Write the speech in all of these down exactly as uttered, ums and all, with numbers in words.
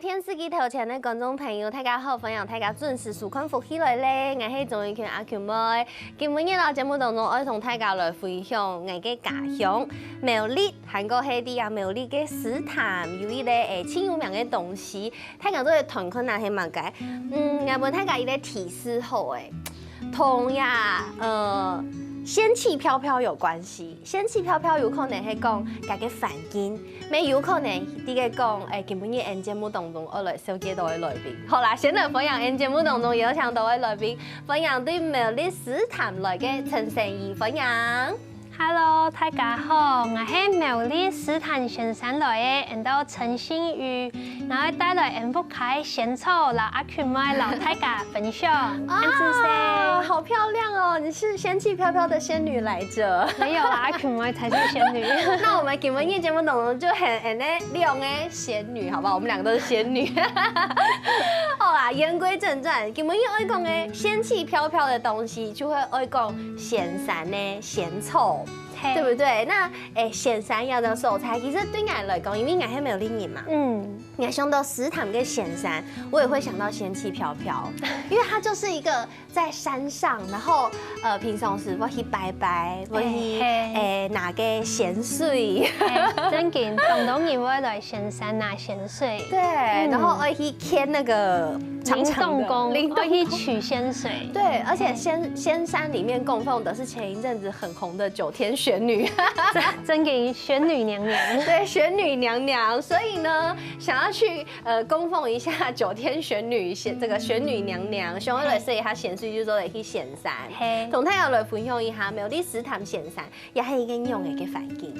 電視機頭前个觀眾朋友，大家好，歡迎大家準時收看《福氣來了》，𠊎係鍾玉群阿群妹。今晡日在節目當中，愛同大家來分享𠊎个家鄉苗栗，還過係在啊苗栗个獅潭，有一個誒盡有名个東西，大家都會團看啊係麼个？嗯，𠊎分大家一個提示好誒。 同呀，呃，仙氣飄飄有關係。仙氣飄飄有可能係講家个環境，乜有可能這個講，誒，今晡日𠊎節目當中愛來紹介到个來賓。好啦，先來歡迎𠊎節目當中邀請到个來賓，歡迎對苗栗獅潭來个陳心怡，歡迎。 Hello，大家好，𠊎係苗栗獅潭仙山來个，𠊎安到陳心怡，𠊎會帶來𠊎屋下个仙草摎阿群妹摎大家分享，恁仔細。啊，好漂亮哦！你是仙氣飄飄的仙女來着。沒有啦，阿群妹才是仙女。那我們今晡日節目當中就喊恁仔兩個仙女，好不好？我們兩個都是仙女。好啦，言歸正傳，今晡日愛講个仙氣飄飄个東西，就會愛講仙山个仙草。 嘿。對不對？那，誒，仙山這個所在，其實對𠊎來講，因為𠊎係苗栗人嘛，嗯。𠊎想到獅潭个仙山，我也會想到仙氣飄飄，因為它就是一個在山上，然後，呃，平常時會去拜拜，會去，嘿，嘿。誒，拿个仙水。嘿，正經，當多人會來仙山拿仙水。對，嗯。然後會去牽那個長長的靈動公，靈動公。會去取仙水。對，而且仙，嘿。仙山裡面供奉的是前一陣子很紅的九天玄女。正，正經仙女娘娘。對，玄女娘娘。所以呢，想要去，呃，供奉一下九天玄女，仙，這個玄女娘娘，想要來試一下仙水，就做得去仙山。嘿。同大家來分享一下，苗栗獅潭仙山，也係一個恁樣个環境。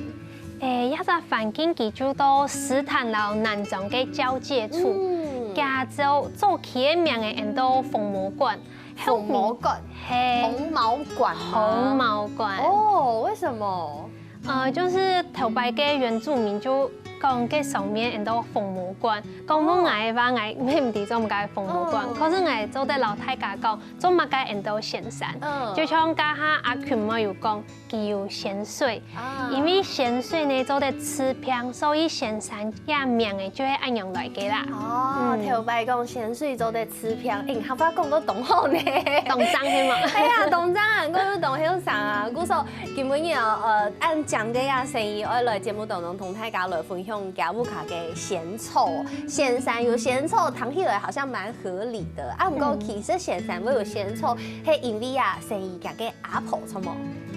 誒，這隻環境佢就到獅潭摎南庄个交界處。嗯。佢做，做起个名个安到紅毛館。 紅毛館，嘿。紅毛館嗎？紅毛館。哦，為什麼？呃，就是頭擺个原住民就講該上面安到紅毛館，講問𠊎个話，𠊎乜毋知做麼个紅毛館，哦。可是𠊎做得摎大家講，做麼个安到仙山。嗯。就像剛剛阿群妹有講， 佢有仙水，啊。因為仙水呢做得治病，所以仙山這名仔就係恁樣來个啦。哦，嗯。頭擺講仙水做得治病，誒，客話講到當好呢。當正係無？哎呀，當正啊，𠊎又當後生啊。故所今晡日哦，呃，恁靚个啊，心怡愛來節目當中同大家來分享佢屋下个仙草。仙山有仙草，聽起來好像蠻合理的。啊，毋過其實仙山會有仙草，係因為啊，心怡佢个 阿婆，著無？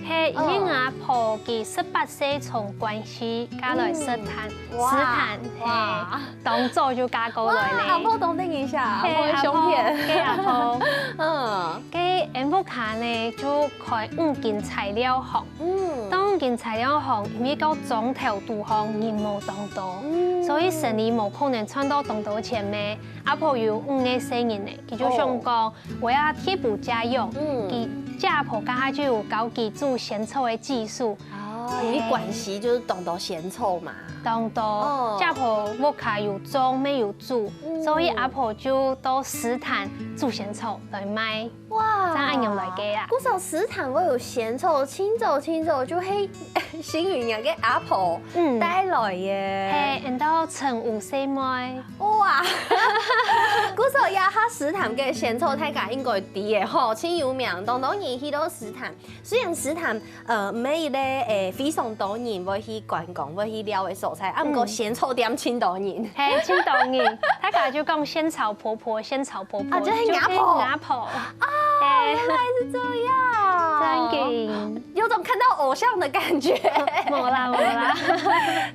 係，因為𠊎阿婆佢十八歲從關西嫁來獅潭，嗯。哇，獅潭，哇。係，當早就嫁過來了。哇，阿婆當得人惜，係，阿婆个相片。阿婆，係阿婆。嗯。該𠊎屋下呢，就開五金材料行。嗯。當五金材料行，因為到庄頭肚項人無當多，嗯。所以生理無可能賺到當多錢咩。阿婆有五個細人呢，佢就想講，哦。 𠊎愛貼補家用，嗯。佢姐婆該下就有教佢煮仙草个技術。哦，因為關西就係當多仙草嘛。當多，哦。姐婆屋下有種乜有煮，嗯。所以阿婆就到獅潭煮仙草來賣。哇，正恁樣來个啊。故所獅潭會有仙草，清早清早就係心怡个阿婆，嗯。帶來个。係，安到陳吳細妹。 哇！故所這下獅潭个仙草大家應該知个吼，盡有名，當多人去到獅潭。雖然獅潭，呃，毋係一個，誒，非常多人會去觀光、會去尞个所在，啊，毋過仙草店盡多人。嗯。係，盡多人，大家就講仙草婆婆，仙草婆婆，啊，就係阿婆。就係阿婆。啊，係。原來是這樣。正經。有種看到偶像的感覺。無啦，無啦。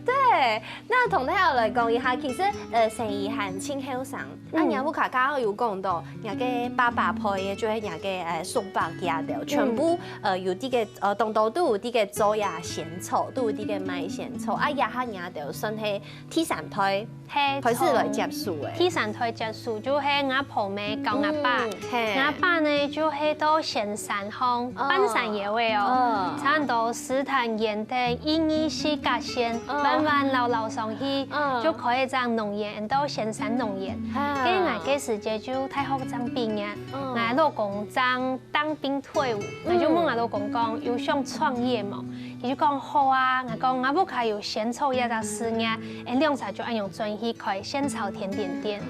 對， 該同大家來講一下，其實，呃，心怡還盡後生，啊，嗯。若屋下剛剛有講到，若个爸爸輩个，就係若个，呃，叔伯佢兜，全部，嗯。呃，有這個，呃，當多都有這個做這仙草，都有這個賣仙草，啊，這下若兜算係第三代，係，開始來接手个。從第三代接手，就係吾婆姆教吾爸，嗯，係。吾爸呢，就係到仙山項，哦。半山腰个哦，哦。差毋多獅潭、鹽埕、一二四甲線，哦。慢慢老老上去，嗯。就開一隻農園，安到仙山農園。啊。該𠊎該時節就大學正畢業，嗯。𠊎老公正當兵退伍，𠊎就問𠊎老公講，有想創業無？佢就講好啊，𠊎講𠊎屋下有仙草這隻事業，𠊎兩儕就恁樣轉去開仙草甜點店。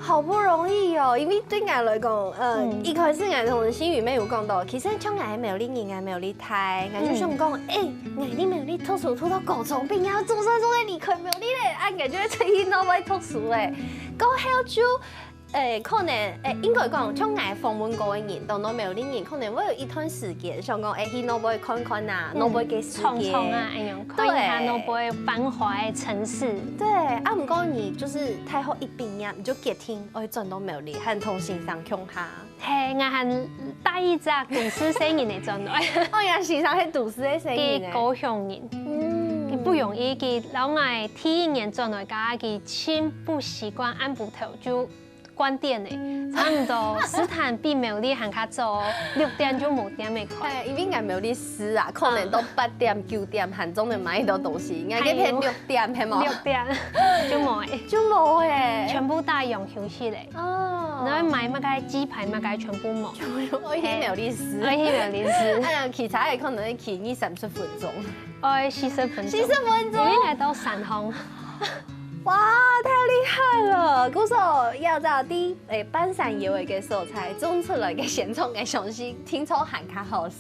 好不容易哦，因為對𠊎來講，呃，嗯。一開始𠊎同心宇妹有講到，其實像𠊎苗栗人，𠊎苗栗大，𠊎就想講，嗯。哎，𠊎在苗栗讀書讀到高中畢業，總算終於離開苗栗咧，啊，𠊎就會出去外背讀書咧。過後就，誒，可能，誒，應該講，像𠊎訪問過个人，當多苗栗人，可能會有一段時間，想講，誒，去外背看看啊，嗯，外背个世界。闖闖啊，哎喲，看一下對。外背繁華个城市。對，啊，毋過你就是大學一畢業，你就決定 愛轉到苗栗，還同先生共下。係，𠊎還帶一隻都市細人仔轉來。哦呀，先生係都市个細人仔。佢高雄人，嗯。佢不容易，佢摎𠊎第一年轉來家，佢盡不習慣，暗晡頭就關店咧，差毋多斯坦比苗栗還較早哦，六點就無店仔開。哎，因為𠊎苗栗市啊，可能到八點、九點還正會買到東西，𠊎該片六點，係無？六點就無咧。就無咧。全部打烊休息咧。 哦。然後買麼个雞排麼个全部無。全部愛去苗栗市。愛去苗栗市。哎呀，騎車个可能愛騎二三十分鐘。愛四十分鐘。四十分鐘。因為𠊎到山項。哇，太厲害了！故所要知，誒，半山腰个所在，種出來个仙草，𠊎相信聽說還較好食。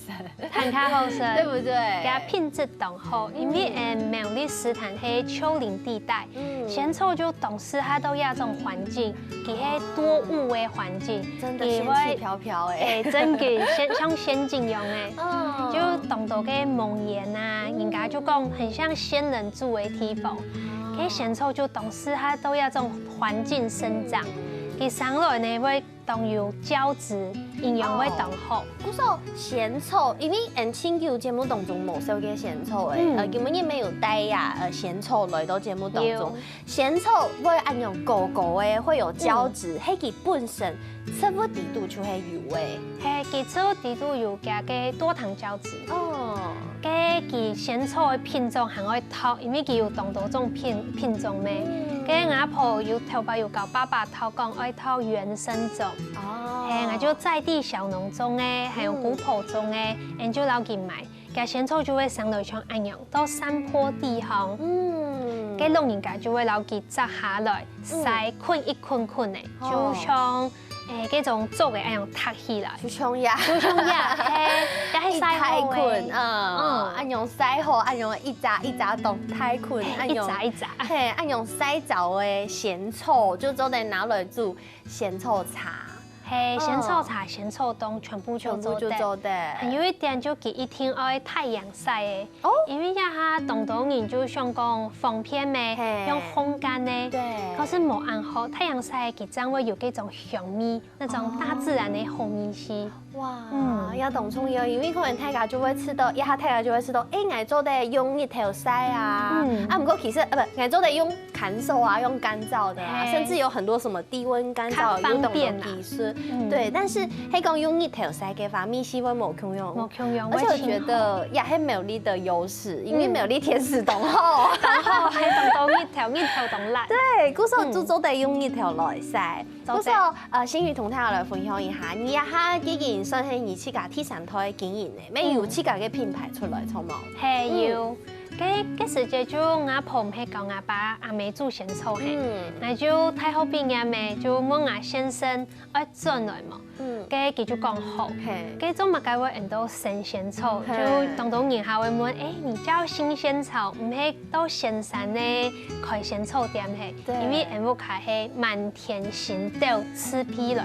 還較好食，對不對？佢个品質當好，因為，嗯。誒，苗栗斯坦係丘陵地帶，嗯。仙草就當適合到這種環境，佢係多霧个環境，真的仙氣飄飄誒。佢會，誒，真个仙，像仙境樣誒，哦。就當多个墓園啊，嗯。人家就講很像仙人住个地方，哦。該仙草就當適合到這種環境生長，嗯。佢生來呢會 當有膠質，營養會當好。哦，故所仙草，因為𠊎盡久節目當中無紹介仙草誒，嗯。呃，今晡日乜有帶呀，呃，仙草來到節目當中。有。仙草會恁樣膏膏誒，會有膠質，嗯。係佢本身植物底肚就係有誒。係，佢植物底肚有加个多糖膠質。哦。該佢仙草个品種還會討，因為佢有當多種品，品種咩。嗯。該𠊎婆有頭擺有教爸爸討講愛討原生種。 哦。係，𠊎就在地小農種个，還有姑婆種个，嗯。𠊎就摎佢買。該仙草就會生到像恁樣，到山坡地方。嗯。該老人家就會摎佢摘下來，嗯。曬睏一睏睏个，哦。就像，誒，該種竹个恁樣䌈起來。就像呀。就像呀，係，也係曬好个。一大捆，嗯，嗯。恁樣曬好，恁樣一隻一隻當大捆，係，恁樣，一隻一隻。係，恁樣曬燥个仙草，就做得拿來煮 仙草茶。係，哦。仙草茶、仙草凍全部就做得。全部就做得。還有一點就佢一定愛太陽曬个。哦。因為這下當多人就想講方便咩，係。用烘乾个。對。可是無恁好，太陽曬个佢正會有該種香味，那種大自然个好味緒。哦。哇，嗯。也當重要，因為可能大家就會試到，一下大家就會試到，誒，𠊎做得用日頭曬啊。嗯。啊，毋過其實，呃，毋，𠊎做得用 乾燥啊，用乾燥的啊，係。甚至有很多什麼低溫乾燥，較方便啦。有種技術。嗯。對，但是係講用日頭曬个話，味緒會無共樣。無共樣，而且我覺得也係苗栗的優勢，因為苗栗天時當好。嗯。當好，還當多日頭，日頭當辣。對，故所就做得用日頭來曬。嗯。做得。故所，呃，心宇同大家來分享一下，你這下已經算係你自家第三代經營了，乜有自家个品牌出來，著無？係，嗯。有。 該，該時節就𠊎婆毋係教𠊎爸阿姆煮仙草係，嗯。𠊎就大學畢業咩，就問𠊎先生愛轉來無。嗯。該佢就講好。係。該做麼个會安到生仙草？係。就當多人還會問，誒，你叫生仙草，毋係到仙山个開仙草店係？對。因為𠊎屋下係滿 天星斗刺鼻來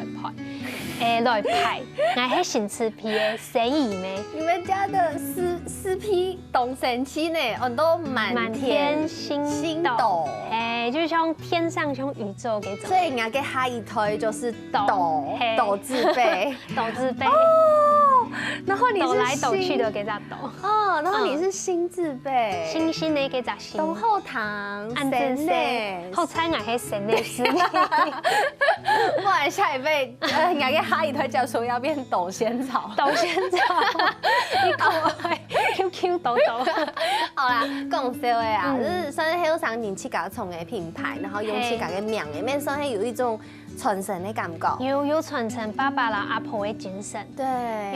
排，誒，來排，𠊎係新刺鼻个生意咩？你們家的刺，刺鼻當神奇呢，安到滿天，滿天星斗。星斗。誒，就像天上像宇宙該種。所以人家个下一代就是斗，斗，係。斗字輩。斗字輩。哦，然後你是抖來抖去的，新，該隻抖。哦，然後你是新字輩，新，新的該隻新。當好聽，恁仔細，新的。好彩𠊎係新的字。不然下一輩，呃，𠊎个下一代就說要變抖仙草。抖仙草，你可愛QQ抖抖。好啦，講笑的啊，嗯。就是算是後生人自家創个品牌，然後用自家个名，嘿。也算是有一種傳承的感覺。有，有傳承爸爸啦阿婆的精神。 對。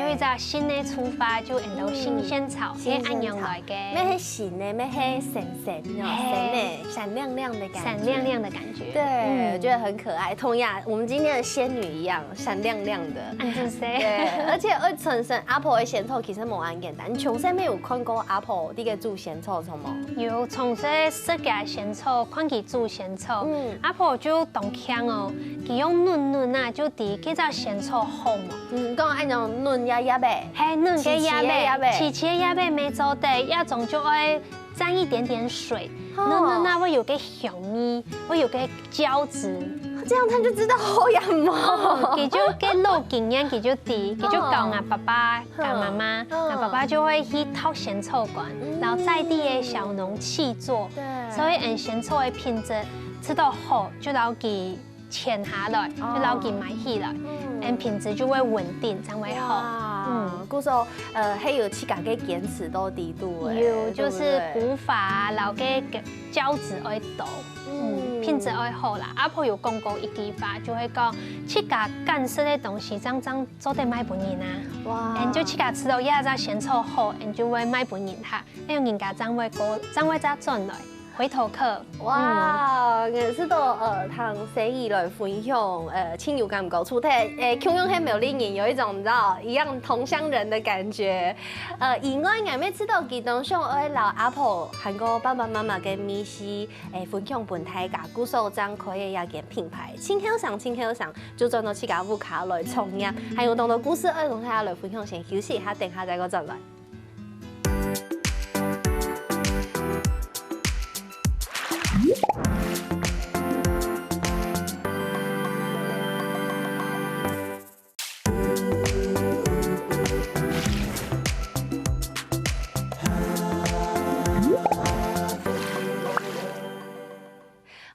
有一隻新的出發，就用到新仙草，嗯，新仙草。係恁樣來个。乜係新的，乜係新鮮哦，嘿。新的，閃亮亮的感覺。閃亮亮的感覺。對，嗯。我覺得很可愛。同樣，我們今天的仙女一樣，閃亮亮的。恁仔細。對，而且會傳承阿婆的仙草，其實無恁簡單。你從細有看過阿婆在該煮仙草，有無？有，從細食佢仙草，看佢煮仙草。嗯。阿婆就當慶哦，佢用捎捎啊，就知該隻仙草好無。 嗯，講恁樣嫩壓壓个，嘿，嫩个壓味，萋萋个壓味。萋萋个壓味無做得，壓中就愛沾一點點水，哦。嫩嫩啊，會有個香味，會有個膠質。這樣他就知道好呀嘛。哦，佢就个老經驗，佢就知，佢就教𠊎爸爸、哦。教媽媽，嗯。𠊎爸爸就會去擇仙草乾，嗯。然後在地的小農契作，對。所以𠊎仙草的品質食到好，就摎佢 簽下來，哦。就摎佢買起來，嗯。恁品質就會穩定，正會好。哇，嗯。故所，呃，還有自家个堅持到底肚欸，有，就是古法啊，對不對？摎个膠質愛多，嗯，嗯。品質愛好啦。阿婆有講過一句話，就會講，自家敢食个東西，正正做得賣分人啊。哇。恁就自家食到這隻仙草好，恁就會賣分人哈，恁樣人家正會過，正會再轉來。 回頭客。哇，嗯。𠊎試著，呃，聽仙女來分享，呃，盡有感覺。除忒，呃，共樣係苗栗人，有一種，你知道，一樣同鄉人的感覺。呃，以外，𠊎乜試著佢當想愛摎阿婆還過爸爸媽媽个味緒，欸，分享分大家，故所正開个這間品牌，盡後生，盡後生，就轉到自家屋下來創業，還有當多故事愛同大家來分享，先休息一下，等下再過轉來。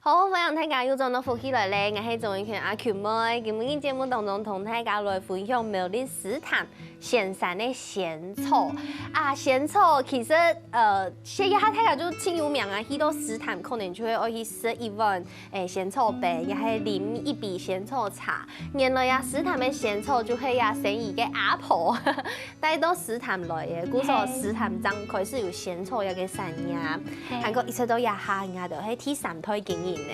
好，歡迎大家又轉到福氣來了，𠊎係鍾永權阿Q妹。今晡日節目當中同大家來分享苗栗獅潭仙山个仙草。啊，仙草其實，呃，這下大家就盡有名啊，去到獅潭可能就會愛去食一碗，欸，仙草冰，也係啉一杯仙草茶。原來啊，獅潭个仙草就係啊仙女个阿婆 帶到獅潭來个，故所獅潭正開始有仙草這个產業，嘿。還過一直到這下，𠊎兜係第三代經營呢。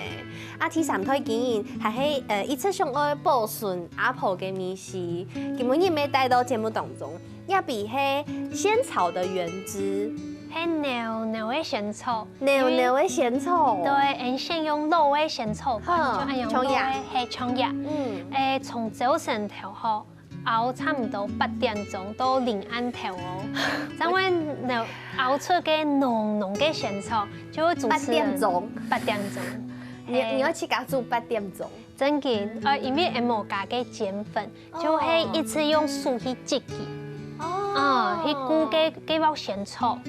啊，第三代經營還係，呃，一直想愛保存阿婆个味緒。今晡日乜帶到節目當中，這杯係仙草个原汁。係牛，牛个仙草。牛，牛个仙草。對，𠊎先用老个仙草乾，哼，就恁樣老个，像這。係，像這。嗯。欸，從朝晨頭吼， 熬差毋多八點鐘到臨暗頭哦，正會熬出个濃濃个仙草，就會煮出來。八點鐘。八點鐘。你，嘿。你愛自家煮八點鐘。正經，呃，因為𠊎無加个鹼粉，哦。就係一直用手去擠佢。哦。啊，去摳該，該鑊仙草，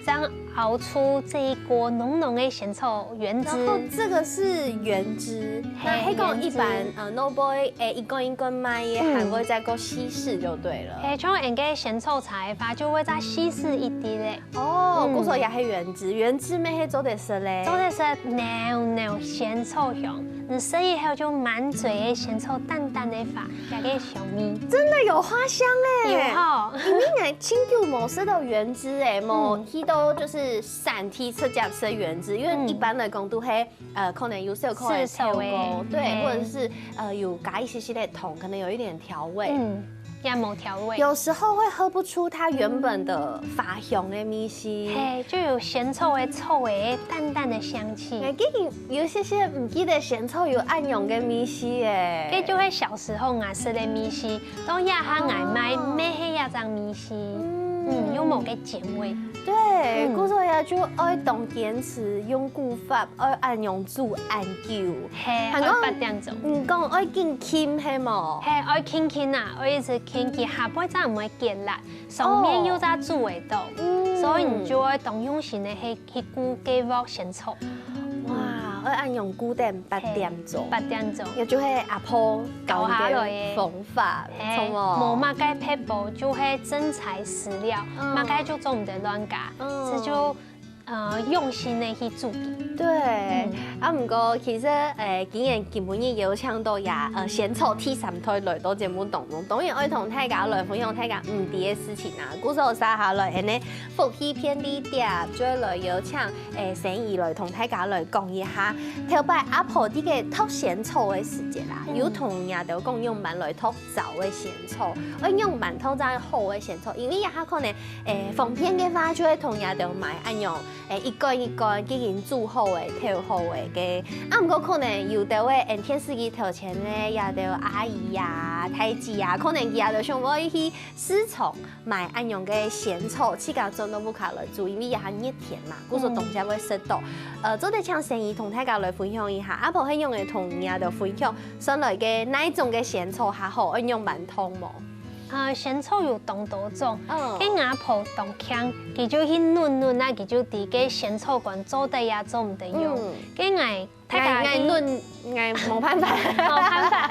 正熬出這一鍋濃濃个仙草原汁。然後這個是原汁，那，嘿，係講一般，原汁。呃，老一輩，欸，一罐一罐賣个，嗯。還會再過稀釋就對了。嘿，像𠊎个仙草茶个話，就會再稀釋一滴咧。哦，嗯。故所也係原汁，原汁乜係做得食咧。做得食，濃濃仙草香，你食以後就滿嘴个仙草淡淡个花，該个香味。真的有花香欸。有吼。因為𠊎盡久無食到原汁欸，無，嗯。去到就是 產地直接食原汁，因為一般來講都係，嗯。呃，可能有小可个調味，市售的，對，嘿。或者是，呃，有加一些些的糖，可能有一點調味。嗯，也無調味。有時候會喝不出它原本的花香的味緒。嘿，就有仙草的臭味，淡淡的香氣。哎，既然有些些毋記得仙草有恁樣个味緒欸。這就係小時候𠊎食个味緒，到這下𠊎賣，哦。乜係這種味緒，嗯。嗯，又無个鹼味。對，嗯。故所也就愛當堅持用古法，愛恁樣煮恁久。係，還講愛八點鐘。你講愛緊撳係無？係，愛緊撳啊，愛一直撳佢，下背正毋會結辣，上面又再煮會到，哦。嗯。所以你就愛當用心个去，去顧該鑊仙草。哇，愛恁樣顧等八點鐘。係，八點鐘。也就係阿婆教下來个。教个方法，係，著無？無麼个撇步，就係真材實料，嗯。麼个就做毋得亂加。 嗯。這就，呃，用心个去煮佢。對，嗯。啊，毋過其實，誒，今年今晡日邀請到呀，呃，仙草第三代來到節目當中，當然愛同大家來分享大家毋知个事情啊。故所接下來，恁呢福氣便利貼就會來邀請，誒，生怡來同大家來講一下，頭擺阿婆在該擇仙草个時節啦，嗯。有同若兜講仰般來擇 燥个仙草，愛仰般擇正好个仙草，因為這下可能，誒，方便个話，就會同若兜買恁樣，誒，一罐一罐已經煮好个、調好个个。啊，毋過可能有兜个，誒，電視機頭前个，這兜阿姨啊、大姊啊，可能佢兜想愛去市場買恁樣个仙草，自家轉到屋下來煮，因為這下熱天嘛，故所當然會食到。嗯。呃，做得請生怡同大家來分享一下，阿婆係仰仔同若兜分享 選來个哪一種个仙草較好，愛仰般擇無？呃，仙草有當多種，嗯。該阿婆當慶，佢就去攆攆啊，佢就知該仙草乾做得也做毋得用。嗯。該𠊎，大家去，𠊎，𠊎攆，𠊎無辦法。無辦法。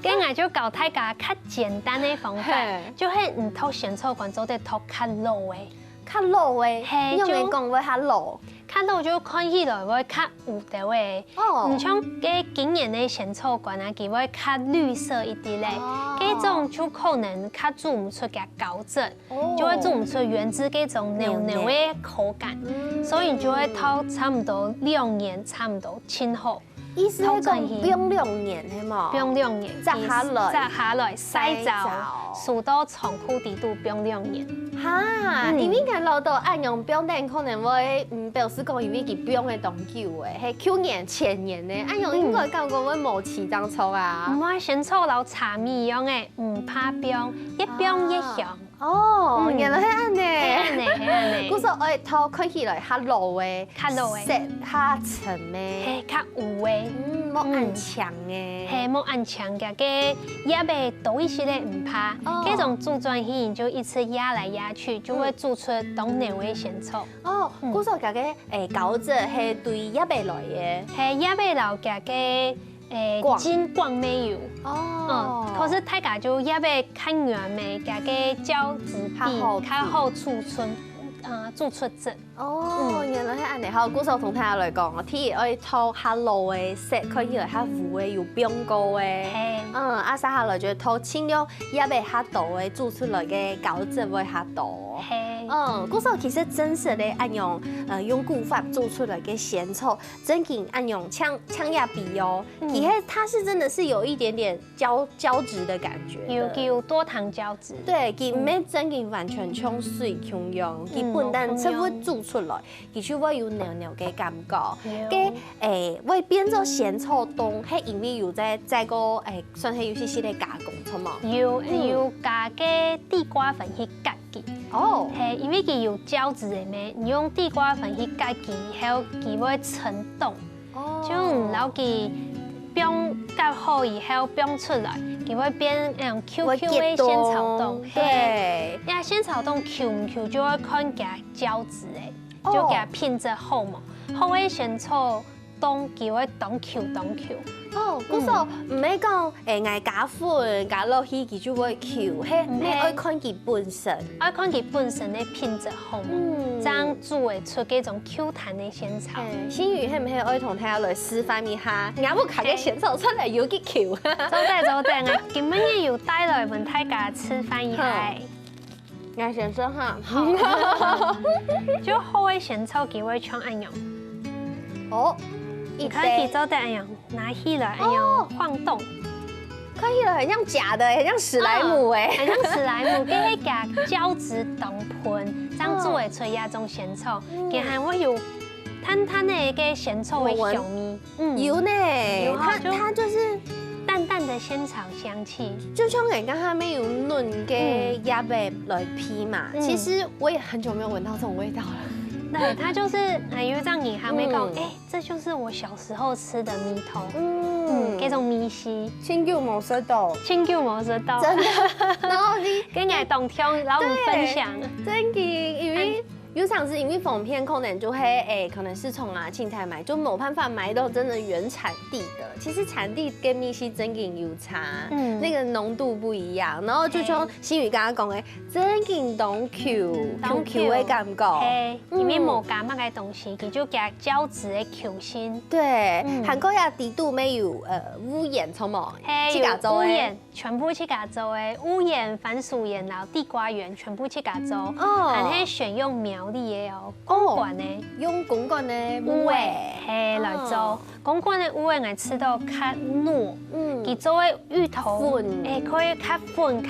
該𠊎就教大家較簡單个方法，嘿。就係你擇仙草乾做得擇較老个。 較老个，係，仰仔講會較老？就較老就看起來會較烏兜仔。哦。毋像該今年个仙草乾啊，佢會較綠色一滴仔。哦。該種就可能較煮毋出佢个膠質，哦。就會煮毋出原汁該種濃濃个口感。嗯。所以你就會擇差毋多兩年，差毋多盡好。 意思係講放兩年，係無？放兩年，摘下來，摘下來，曬燥，曬燥。收到倉庫底肚放兩年。哈，嗯。因為𠊎恅著恁樣放等可能會，嗯，表示講因為佢放个當久了，係舊年、前年呢，恁樣應該感覺會無幾正著啊。毋會，仙草摎茶米一樣仔，毋怕放，越放越香。啊。 哦，嗯。原來係恁呢。係恁呢，係恁呢。故所愛擇看起來較老个，較老个。色較深个。係，較烏个。嗯，無恁青个。嗯。係，無恁青个，該葉仔多一息仔毋怕。哦。該種煮轉去，你就一直壓來壓去，就會煮出當濃个仙草。嗯。哦，嗯。故所該个，誒，膠質係對葉仔來个。係，葉仔摎該个 誒，光。金光沒有。哦。嗯，可是大家就葉仔較軟咩，佢个膠質比較好。較好儲存，呃，儲存質。哦，嗯。原來係恁呢。好，故所同大家來講哦，第一愛擇較老个色，看起來較烏个，有放過个。嘿。嗯，啊，接下來就擇盡量葉仔較多个，煮出來个膠質會較多。嘿。嗯，故所其實真實个恁樣，呃，用古法煮出來个仙草，真經恁樣，像，像葉仔哦， 嗯。其實它是真的是有一點點膠，膠質的感覺的。有，有多糖膠質。對，佢毋係真个完全像水共樣，嗯。佢本身就會煮出來，嗯，無共樣。佢就會有濃濃个感覺。有。該，誒，會變做仙草凍，係因為有再，再過，誒，算係有些些个加工，著無？有，嗯。有加个地瓜粉去隔佢。哦。係，因為佢有膠質个咩，你用地瓜粉去隔佢，還有佢會成凍。 哦。就你摎佢放隔好以後放出來，佢會變，嗯，Q Q个仙草凍。會結凍，嘿。對。呀，仙草凍Q毋Q就愛看佢个膠質誒，哦。就佢个品質好無。好个仙草凍佢會當Q當Q。哦，故所，嗯。毋係講，誒，𠊎加粉加落去佢就會Q，嘿，毋係。你愛看佢本身。 愛看佢本身个品質好無，嗯。正煮會出該種Q彈个仙草。嘿，心宇係毋係愛同大家來示範一下？𠊎屋下个仙草出來有幾Q。做得，做得，𠊎今晡日有帶來分大家示範一下。好。𠊎先試下。好。就好个仙草佢會像恁樣。哦，你看佢做得恁樣。 拿起來，哎喲，哦。晃動。看起來很像假的，很像史萊姆哎。嗯，很像史萊姆，跟那個膠質當噴，這樣做會出那種仙草，嗯。佢還會有淡淡的一個仙草的香味。嗯。有呢，有哈，它，就它就是淡淡的仙草香气。就像你刚刚没有嫩个嗯。叶仔来皮嘛，嗯。其实我也很久没有闻到这种味道了。对，它就是，呃，有一张你还没讲，嗯。哎，这就是我小时候吃的米通。嗯。嗯，这种米稀。真久没吃到。真久没吃到。真的。然后你跟你当天，然后我们分享。对，真的，因为 有常是因为方便，可能就会，哎，可能是从啊，青菜买，就没有办法买到真的原产地的。其实产地跟米稀真的有差，嗯。那个浓度不一样。然后就像嘿。新宇刚刚讲的，真的当Q，当Q Q的感觉。嘿，里面嗯。没加那个东西，它就加胶质的Q性。对，嗯。还过呀，底肚没有，呃，无盐，什么？嘿，自家做的。有无盐。 全部自家做个，芋圆、番薯圆、然后地瓜圆，全部自家做。哦。还係選用苗栗个哦，哦。公館个。用公館个芋圓。芋圓，嘿，來做。哦。公館个芋圓𠊎食到較糯，嗯。佢做个芋頭，粉。哎，可以較粉、較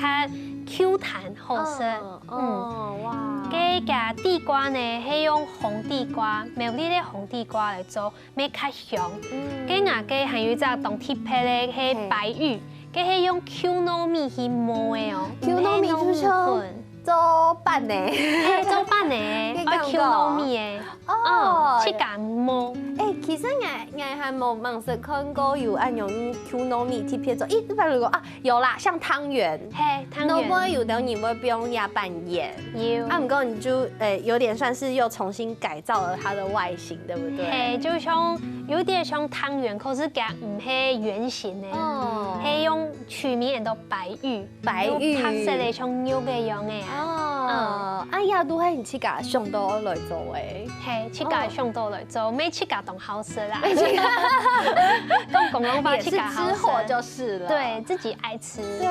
Q彈，好食。哦，嗯。哦，哇。該个地瓜呢，係用紅地瓜，苗栗个紅地瓜來做。 乜較香。嗯。該𠊎个還有一隻當特別个係白玉，嘿。該係用Q糯米去磨个哦，Q糯米就像毋係糯米粉。做粄呢。嘿，做粄呢，該感覺。愛Q糯米个。哦。嗯，自家磨。哎，其實𠊎，𠊎還無，無試看過有恁樣用Q糯米特別做。一般來講啊， 有啦，像湯圓，嘿，湯圓。都會有的人會不用壓半圓。有。啊，不過你就，呃，有點算是又重新改造了它的外形，對不對？嘿，就像，有點像湯圓，可是佢毋係圓形个，哦。係用取名叫做白玉，白玉。有白色个像肉个樣个啊。哦，嗯。啊，也都係你自家想到來做个。嘿，自家想到來做，哦。乜自家當好食啦。乜自家。講廣東話，也是自家好食。吃貨就是了。對，自己愛吃。對，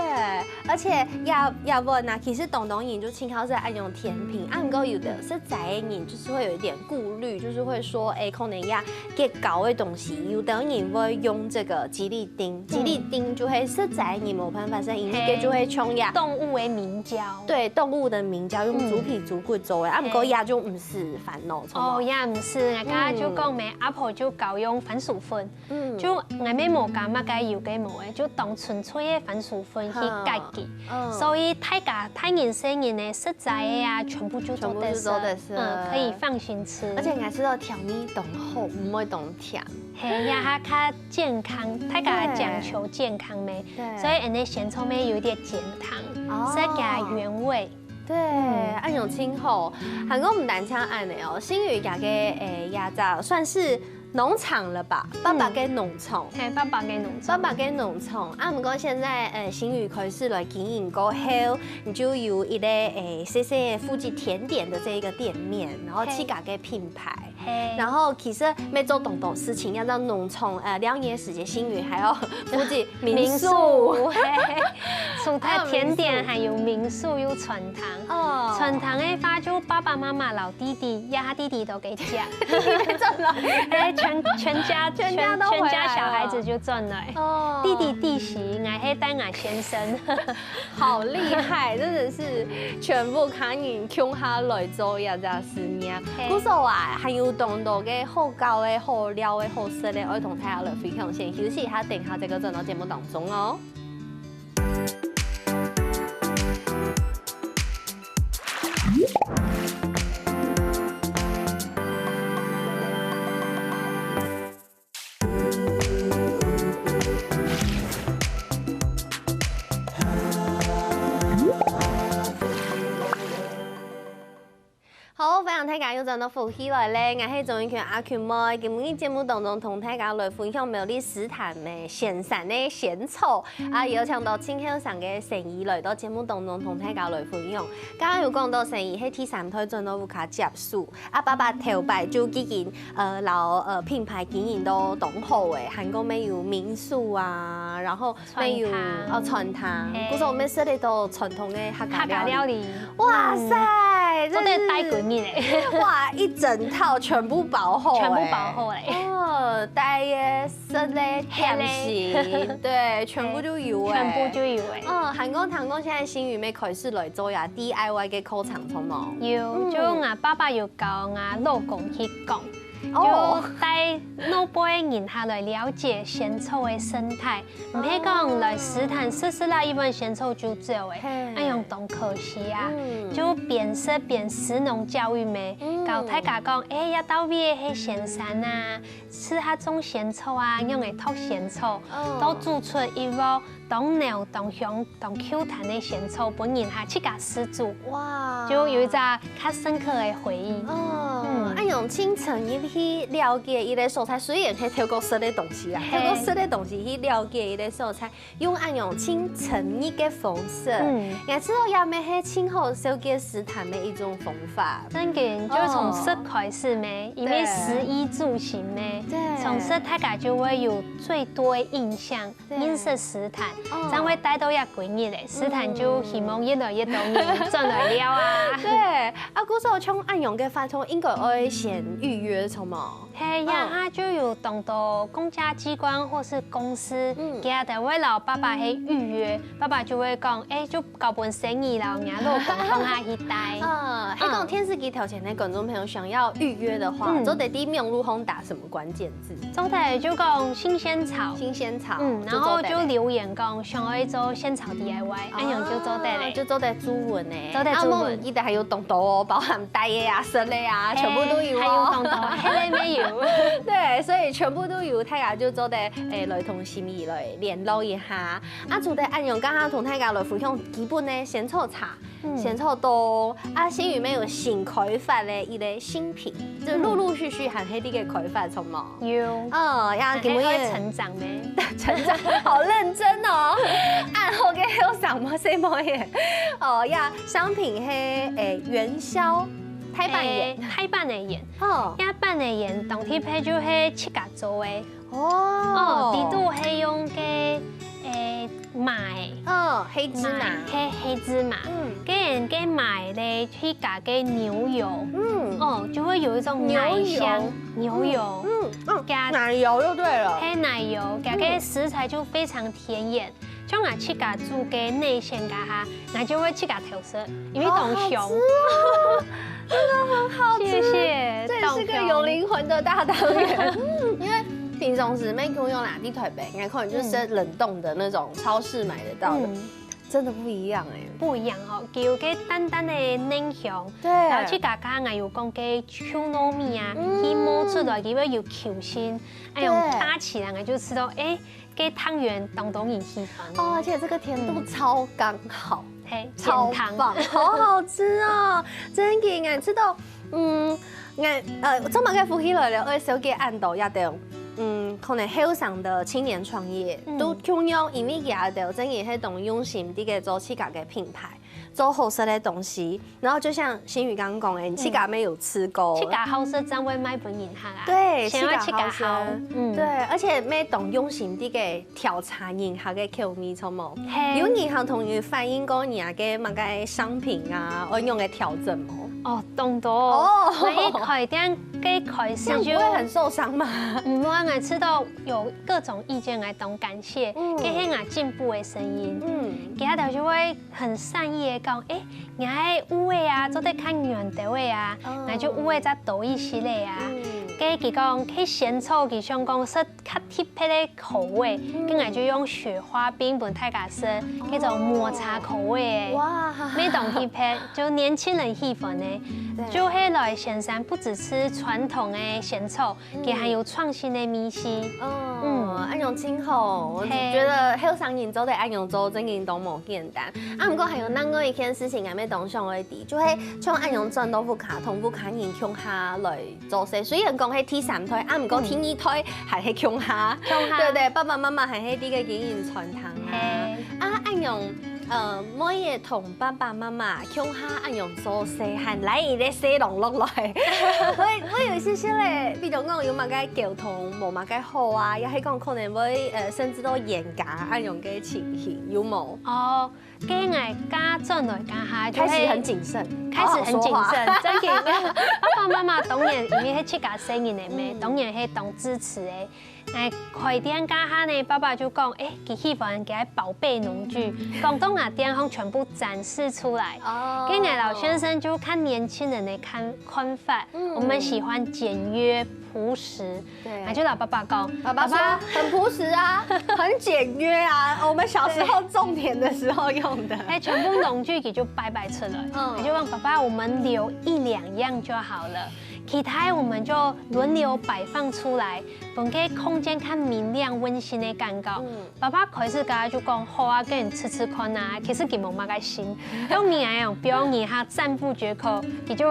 而且也，也問啊，其實當多人就盡好食愛用甜品，啊，毋過有的食齋个人就是會有一點顧慮，就是會說，哎，可能也較高个東西，有的人會用這個吉利丁，吉利丁就會食齋个人無辦法，所以應該就會衝呀。動物个明膠。對，動物的明膠，用豬皮、嗯。豬骨做个，啊，毋過也就毋使煩惱，哦，也毋使，人家就講咩，嗯。阿婆就教用番薯粉。 嗯。就𠊎乜無加麼个有个無个，就當純粹个番薯粉去解佢。嗯。所以大家，大人細人个食齋个啊，全部就做得食。全部就做得食。嗯，可以放心吃。而且𠊎食到調味當好，毋會當甜。嘿，也較健康，大家講求健康咩。對。所以恁樣鹹菜乜有一點減糖，哦。食佢原味。 對，嗯。恁樣真好。還過毋單淨恁樣哦，新宇佢个，誒，也叫算是農場了吧？爸爸个農場。嗯。嘿，爸爸个農場。爸爸个農場。啊，毋過現在，呃，新宇開始來經營過後，你就有一個，誒，細細个負責甜點的這一個店面，然後自家个品牌。嘿。嘿。然後其實乜做當多事情，也在農場，呃，尞个時節，新宇還愛負責民宿。民宿，嘿。除了甜點，還有民宿，有餐廳。 哦。餐廳个話，就爸爸媽媽摎弟弟，也弟弟都可以食。真的。哎，全，全家，全家都回來了。全，全家小孩子就轉來。哦。弟弟弟媳，𠊎係帶𠊎先生。好厲害，真的是全部家人共下來做這隻事業。嘿。故所啊，還有當多个好搞个、好尞个、好食个，愛同大家來分享。先休息一下，等一下再過轉到節目當中哦。 好，歡迎大家又轉到福氣來了，𠊎係鍾意群阿群妹。今日節目當中同大家來分享苗栗獅潭个仙山个仙草，啊，邀請到盡後生个生意來到節目當中同大家來分享。剛剛有講到生意係第三代轉到屋下接手，啊，爸爸頭擺就已經，呃，摎，呃，品牌經營到當好个，還過乜有民宿啊，然後 乜有，餐廳。哦，餐廳。嘿。故所𠊎食得到傳統个客家料理。客家料理。哇塞，嗯。真是，做得待幾日欸。哇，一整套全部包好欸。全部包好欸。哦，帶个、食个、點心，嘿嘞。對，全部都有欸。全部都有欸。哦，還過聽講現在新宇乜開始來做呀，D I Y个課程，著無？有，嗯。就𠊎爸爸有教𠊎老公去講。哦。就帶老輩人客來了解仙草个生態，毋係講來食壇食食啦，一碗仙草就走个，嘿。恁樣當可惜啊。嗯。就邊食邊食農教育咩，嗯。教大家講，欸，這到位係仙山啊，試下種仙草啊，仰仔擇仙草，哦。都煮出一鍋 當濃、當香、當Q彈个仙草分人客自家試煮。哇。就有一隻較深刻个回憶。哦，嗯。恁樣親身入去了解一個所在，雖然係透過食个東西啦，嘿。透過食个東西去了解一個所在，用恁樣親身入个方式。嗯。𠊎知道這乜係盡好紹介食壇个一種方法。真个，就從食開始咩，哦。因為食衣住行咩，對。從食大家就會有最多个印象。 對。認識食壇，哦。正會帶到這歸日个，食壇就希望越來越多人轉來尞啊。對，啊，故所像恁樣个活動，應該愛先預約，著無？嘿，嗯。這下就有當多公家機關或是公司，嗯。佢兜會摎爸爸係預約，爸爸就會講，欸，就交分細人摎若老公共下去帶。嗯，係講電視機頭前个觀眾朋友想要預約个話，嗯。做得在網路項打什麼關鍵字？ 做得就講新仙草。新仙草，嗯，然後就留言講想愛做仙草D I Y，哦，恁樣就做得咧。就做得注文呢。做得注文。啊，𠊎記得還有當多哦，包含帶个啊、食个啊，全部都有哦。還有當多，係个乜有。對，所以全部都有，大家就做得，欸，來同心怡來聯絡一下。啊，除了恁樣，剛剛同大家來分享基本个仙草茶， 嗯。仙草多，啊，新怡乜有新開發个一個新品，就陸陸續續還係在該開發，著無？有。哦，呀，還係愛成長呢。成長，好認真哦。恁好个後生，無細妹耶。哦，呀，商品係，欸，元宵，大板鹽。欸，大板个鹽。哦。這板个鹽，當特別就係自家做个。 哦。哦，裡肚係用該，欸，麻仔。哦，黑芝麻。麻，係，黑芝麻。嗯。該，該麻仔咧，去加該牛油。嗯。哦，就會有一種奶香。牛油。牛油。嗯，嗯，嗯，加奶油就對了。係，奶油，加該食材就非常甜美。 像𠊎自家煮个內餡該下，𠊎就會自家偷食，因為當香。好好吃哦，真的很好吃。謝謝，這也是個有靈魂的大湯圓。當香。嗯，因為平常時乜共樣啦，在臺北，你看可能就是冷凍的那種超市買得到的，嗯。真的不一樣欸。不一樣哦，佢有該淡淡个奶香，對。然後自家加，𠊎有講該臭糯米啊，嗯。佢摸出來，佢會有Q性，哎喲，對。搭起來，𠊎就知道，欸， 該湯圓當多人喜歡哦。哦，而且這個甜度超剛好，嗯。嘿，超棒，減糖。好好吃哦！真个，𠊎知道，嗯，𠊎，呃，做麼个福氣來了，愛紹介恁多這兜，嗯，可能後生的青年創業，嗯。都共樣，因為佢兜真个係當用心，在該做自家个品牌。 做好食个東西。然後就像新怡剛剛講个，你自家乜有試過。嗯。自家好食正會賣分人客啊。對，想愛自家好。自家好食。嗯。對，而且乜當用心在該調查人客个口味，著無？嘿。有人客同你反映過你个麼个商品啊，愛仰般調整無？哦，當多。哦。𠊎一開店，該開始就，這樣不會很受傷嗎？毋會，𠊎知道有各種意見，𠊎當感謝，嗯。這係𠊎進步个聲音。嗯。其他就會 很善意个講，欸，𠊎个芋仔啊，做得較圓兜仔啊，哦。𠊎就芋仔再多一息仔啊。嗯。該佢講，該仙草佢想講食較特別个口味，嗯。該𠊎就用雪花冰分大家食，哦。該種抹茶口味个。哇。乜當特別，就年輕人喜歡个。對。就係來仙山，不只吃傳統个仙草， 嗯。佢還有創新个味緒。哦，嗯。恁樣真好，我，嘿。覺得後生人做得恁樣做，真个都無簡單。啊，毋過還有另外一件事情，𠊎乜當想愛知，就係像恁樣轉到屋下，同屋下人共下來做事。雖然講係第三代，啊，毋過第二代還係共下，嗯。共下。對對，爸爸媽媽還係在該經營餐廳啊。嘿。啊，恁樣 呃，妹仔同爸爸媽媽共下恁樣做事，還來一個細人落來。𠊎，𠊎有一息息仔，比如講有麼个溝通，無麼个好啊，也係講可能會，呃，甚至到冤家恁樣个情形，有無？哦，該𠊎嫁轉來該下，就係，開始很謹慎，開始很謹慎，好好說話。真个。爸爸媽媽當然，因為係自家細人仔咩，嗯。當然係當支持个。哎，開店該下呢，爸爸就講，哎，佢喜歡佢个寶貝農具，講到𠊎店項全部展示出來。哦跟𠊎老先生就看年輕人的看看法，嗯我們喜歡簡約樸實，對那就老爸爸講，爸爸说很朴实啊，很简约啊。我们小时候种田的时候用的。哎，全部農具佢就擺擺出來，嗯他就講爸爸，我們留一兩樣就好了，其他我們就輪流擺放出來，分該空間較明亮溫馨的感覺。嗯爸爸開始佢就講好啊，跟你試試看啊，其實佢無麼个心，用你來講，比如你哈讚不絕口，佢就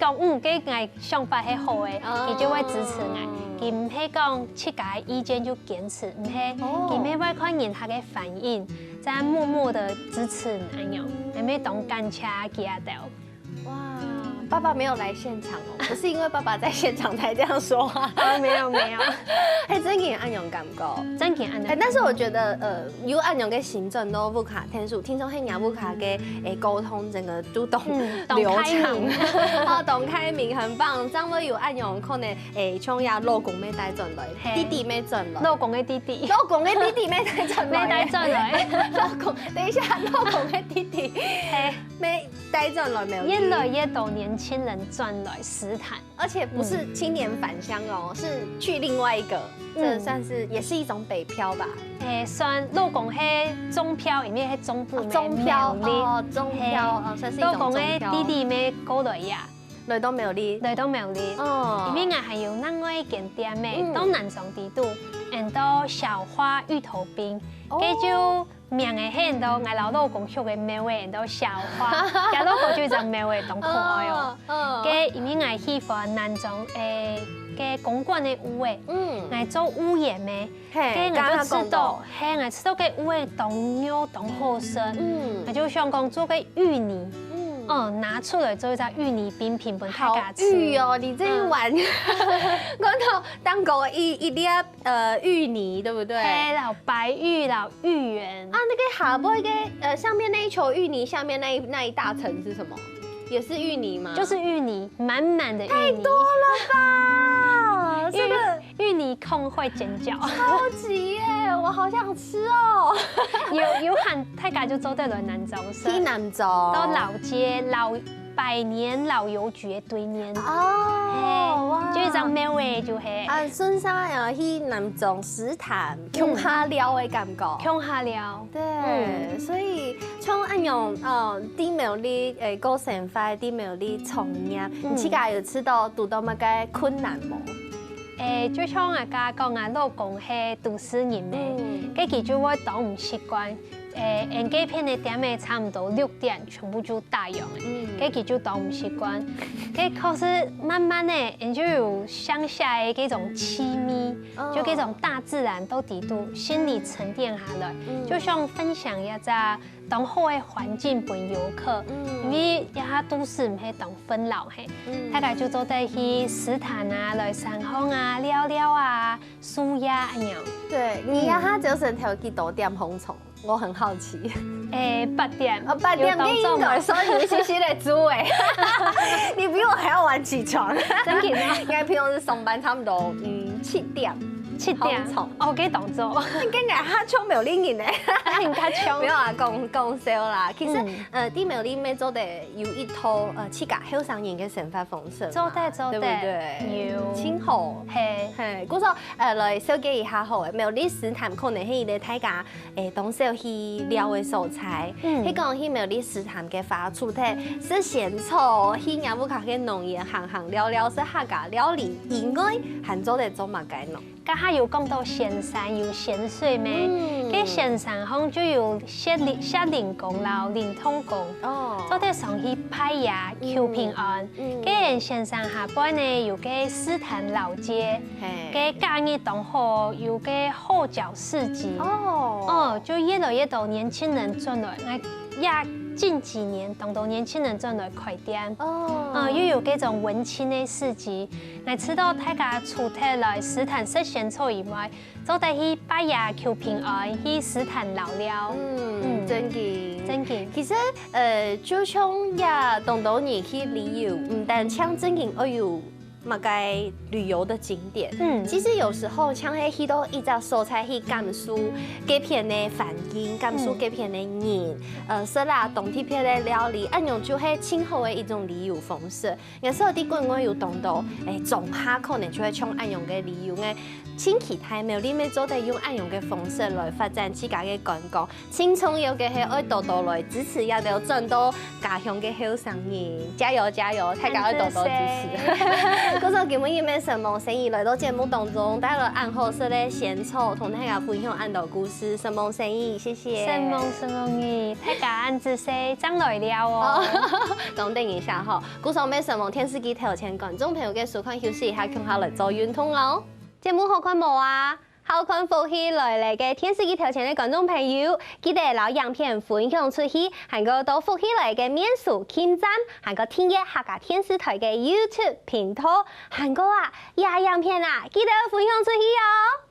講嗯，這个想法係好的，哦佢就會支持𠊎。佢毋係講自家个意見就堅持，毋係，哦佢乜會看人家个反應，再默默的支持恁樣，還沒當感謝佢啊兜。哇，爸爸没有来现场哦，不是因为爸爸在现场才这样说话。哦，沒有沒有，哎，真个有恁樣感觉。真个恁樣。哎，但是我觉得，呃，有恁樣个行政都不卡天数，听说黑牙不卡给诶沟通整个都懂嗯懂流畅，开明哦，懂开明，很棒。这样会有恁样可能，诶，像呀，老公没带转来，嘿弟弟没转来，老公个弟弟，老公的弟弟没带转来，沒帶轉來，老公，等一下，老公的弟弟嘿，没带转来没有？越來越多年輕人轉來獅潭。而且不是青年返乡哦，是去另外一个，嗯这算是也是一种北漂吧？誒，算老公係中漂，因為係中部哦咩中漂苗栗哦，中漂哦，算是一种老公个中漂。弟弟咩過來呀，来到苗栗，來到苗栗。哦，因為𠊎還有另外一間店咩，嗯到南庄底肚，安到小花芋頭冰，哦該就名个係到𠊎摎老公畜个貓仔，安到小花，佢老公就一隻貓仔，當可愛哦。哦，該因為𠊎喜歡南庄誒，該公館个芋仔，嗯，來做芋圓咩。嘿，該刚刚𠊎就試到，讲到，嘿，𠊎試到該芋仔當幼當好食，嗯𠊎就想講做个芋泥，嗯，哦，拿出來做一隻芋泥冰品分大好家食。芋哦，你这一碗，看到蛋糕一一粒呃芋泥，对不对？嘿，老白芋、老芋圓啊，，那个下背个呃上面那一球芋泥，下面那一那一大层是什么？也是芋泥吗？就是芋泥，滿滿的芋泥。太多了吧？这个芋泥控會尖叫。超级耶，我好想吃哦。有有閒大家就做得來南庄食。去南庄，到老街老百年老郵局个對面，哦，哇，就一隻貓仔就係，啊，順勢啊去南庄獅潭，共下尞的感觉。共下尞。对，嗯所以像恁樣，呃，在苗栗，诶，个生活，在苗栗創業，嗯你自家有試到堵到麼个困難無？誒，就像𠊎剛剛講啊，老公係都市人咩，嗯該佢就會當毋習慣。誒，𠊎該片个店仔差毋多六點全部就打烊了，嗯該佢就當毋習慣。該可是慢慢个，𠊎就有鄉下个這種淒迷，哦就這種大自然到底肚心裡沉澱下來，嗯就想分享一隻當好个環境分遊客，嗯因為這下都市毋係當紛擾嘿，嗯大家就做得去獅潭啊、來山項啊、尞尞啊、舒壓恁樣。对，你呀，他只有省头幾多點紅蟲，我很好奇。誒，八點，哦，八點有當中个應該所以你是是个豬哎，你比我還要晚起床。真緊啊，應該平常時上班差不多，嗯，七點。七點紅蟲，哦，該當早，你跟人家差沒有理你呢。很較強没。有啊，讲讲笑啦。其实，嗯呃，在苗栗乜做得有一套呃，自家後生人个生活方式嘛，做得做得对不对？有真好。嘿，嘿，故所呃，來紹介一下好了。苗栗獅潭可能係一个大家誒，當少去尞个所在。嗯係講去苗栗獅潭个話，除忒食仙草，去若屋下个農園行行尞尞，食客家料理以外，還做得做麼个呢？剛才有講到仙山有仙水咩？嗯該仙山項就有雪靈、雪靈宮摎靈通宮，哦，做得上去拜爺求平安。嗯該仙山下背呢有个獅潭老街，嘿，該假日當好有个號角市集。哦，哦，就越來越多年輕人轉來，哎呀，近幾年當多年輕人轉來開店。哦，啊，又有這種文青个市集，𠊎知道大家除忒來獅潭食仙草以外，做得去拜爺求平安，去獅潭尞尞。嗯，嗯真个。真个，其實，呃，就像也當多人去旅遊，毋單淨正經愛有麼个旅遊的景點。嗯，其實有時候像係去到一隻所在去感受該片个環境，感受該片个人，呃，食啦，當地片个料理，恁樣就係盡好个一種旅遊方式。有時候在國外有當多，誒，莊下可能就會像恁樣个旅遊，誒，盡期待苗栗乜做得用恁樣个方式來發展自家个觀光。 盡重要个係愛多多來支持這兜轉到家鄉个後生人，加油加油！大家愛多多支持。故所今晡日乜承蒙仙姨來到節目當中，帶來恁好食个仙草，同大家分享恁多故事，承蒙仙姨，謝謝。承蒙承蒙你，大家恁仔細，正來尞哦。講等一下吼，故所乜承蒙電視機頭前觀眾朋友个收看，休息一下，共下來做運動哦。節目好看無啊？ 好看福氣來了个電視機頭前个觀眾朋友，記得摎影片分享出去，還過到福氣來了个面書網站，還過訂閱客家電視台个YouTube頻道，還過啊，這影片啊，記得分享出去哦！